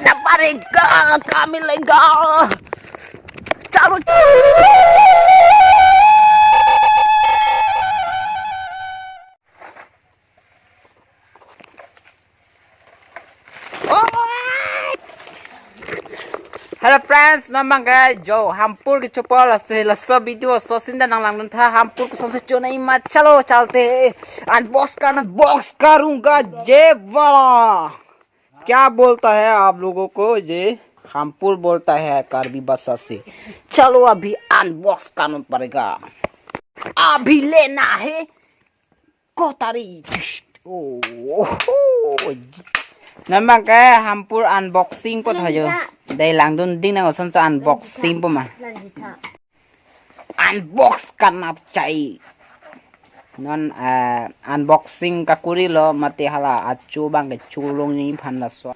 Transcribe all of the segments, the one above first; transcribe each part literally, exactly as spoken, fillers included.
ना पड़ेगा, कहाँ मिलेगा? चलो। Hello friends, non abang ke jo Hampur kecho apot, lasi laso video asosi ta nanglangdun tha, Hampur kosonsi chonai ma. Chalo chalte, unbox ka, unbox karunga je wala. क्या बोलता है आप लोगों को ये? हामपुर बोलता है कार्बी भाषा से। चलो अभी अनबॉक्स करना पड़ेगा। अभी लेना है कोतारी। Oh, oh. Non abang ke Hampur unboxing apot hayo. Dei langdun ding nang kosonsi unboxing pu ma. Unbox karna chai. Non, eh, unboxing kakurilo mate hala achu abang ke chulongji aphan laso.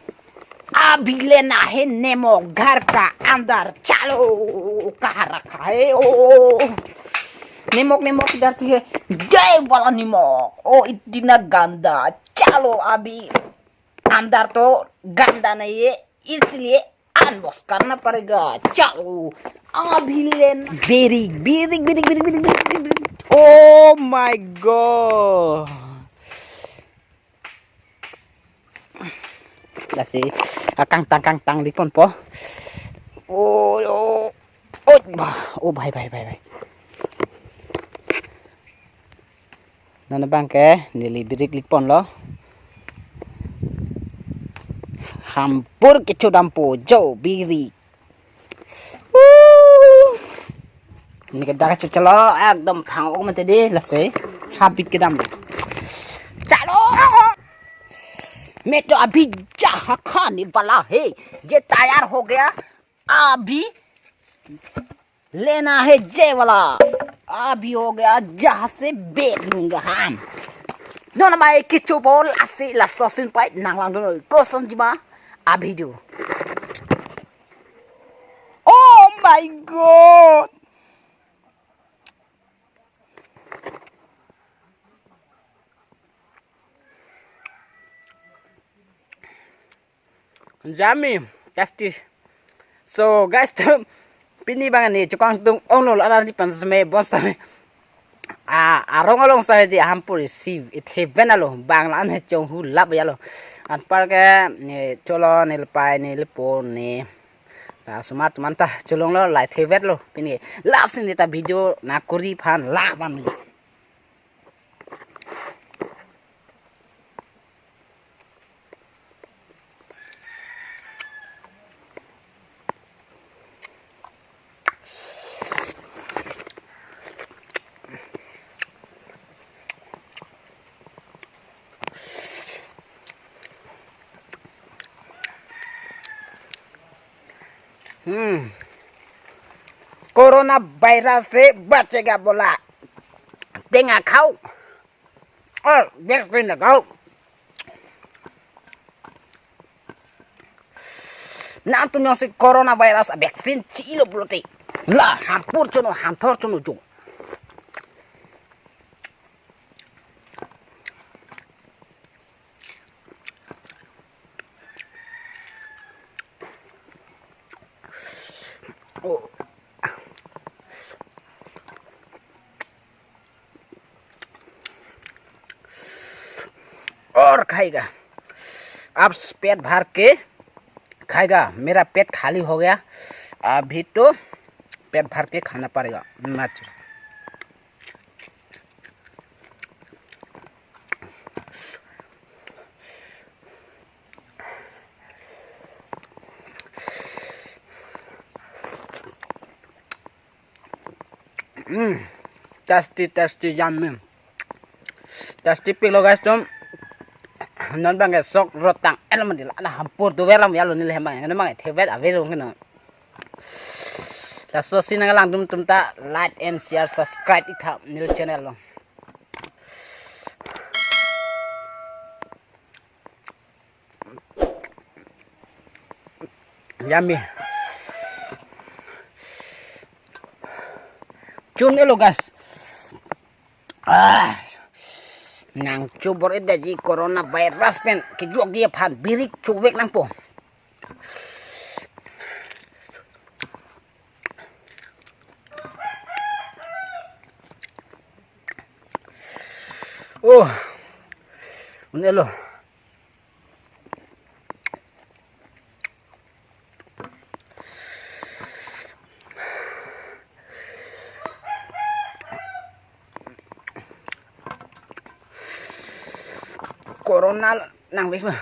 अभी लेना है नेमक घर का अंदर, चलो। कहाँ रखा है? ओ, नेमक, नेमक इधर थी है। ये वाला नेमक, ओ इतना गंदा। चलो अभी अंदर तो गंदा नहीं है, इसलिए अनबॉक्स करना पड़ेगा। चलो अभी लेना। Birik, birik, birik, birik, birik, birik, birik. Oh my God. Lasi akangtang kangtang di ponpo. Oh, oh, oh, bah, oh, bhai, bhai, bhai, bhai. Non abang ke neli birik lik ponlo. Hampur kecho dampo jo birik. Woo! Neli ke dak kecho chalo, ekdom thang-ok mati dei, lasi habit kedam. चलो, मैं तो अभी जहाँ खाने वाला है, ये तैयार हो गया, अभी लेना है ये वाला। अभी हो गया, जहाँ से बेच लूंगा हम। Non abang ke kecho apot lasi laso asosi pai nanglangdun kosonji ma a video. Oh my God. Yummy, tasty. So guys, to pini abang ne chokangtung onglo, aran di pan seme bon seme. Ah, arong along sa di Hampur isi it heaven alo, bang la-an he chong hu lap ya lo. Anpar ke ne cholo ne lepai ne lepo ne. Ta suma tuman ta cholonglo, light heaven lo pini. Last ni ta video na kuri aphan la ban. Hmm. Corona virus से बचेगा बोला। Tenga khau. Or vaccine na khau. Nangtum jongsi corona virus a vaccine chilo pulote, la Hampur chono, Hanthor chono jo. Oh. और खाएगा। अब पेट भर के खाएगा। मेरा पेट खाली हो गया, अभी तो पेट भर के खाना पड़ेगा। Much. Mm. Tasty, tasty, yummy. Tasty piklo guys atum. Non bang sok rotang elam di la na Hampur tu velam ya lo neli hem bang. Non bang thevet ave lo kena. Laso si nanglang atum atum ta like and share, subscribe ik tha neli channel lo. Yummy. Chun elo guys. Ah. Nang chubor ida ji corona virus pen kejuak ji aphan birik chuvek nangpo. Oh, un-elo. Corona nangvek ma.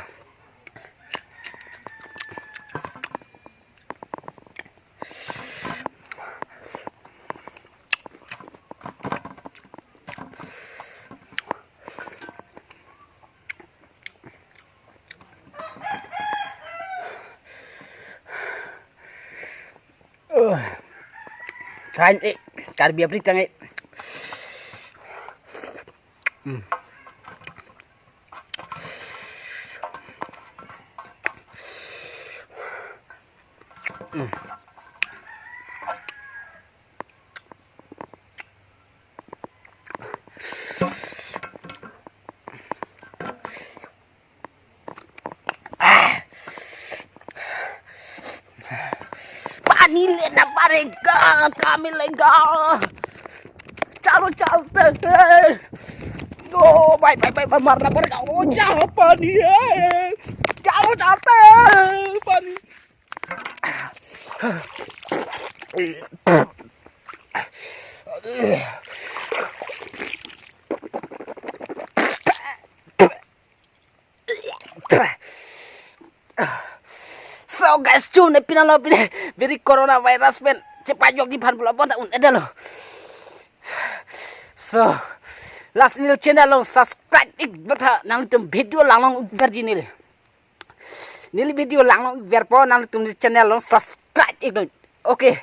Thain e, Karbi aprik tang e. Hmm. Hmm. Ah. पानी लेना पड़ेगा, कहाँ मिलेगा? चलो चलते हैं। ओ भाई, भाई, भाई, भाई, मरना पड़ेगा। ओ, जहाँ पानी है, चलो चलते हैं, पानी। So guys, chun e pinalo pine, very coronavirus pen chepajokji aphan pulo bonta un-edetlo. So, lasi neli channel along subscribe ik bata, nangtum video langlong verji neli. Neli video langlong verpo, nangtum neli channel along subscribe iklo. Okay.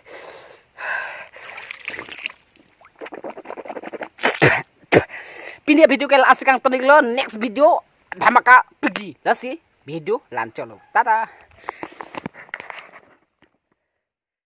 Pini video ke la-an si kangton iklo, next video dhamaka piji. Lasi video la-an cholo. Tata.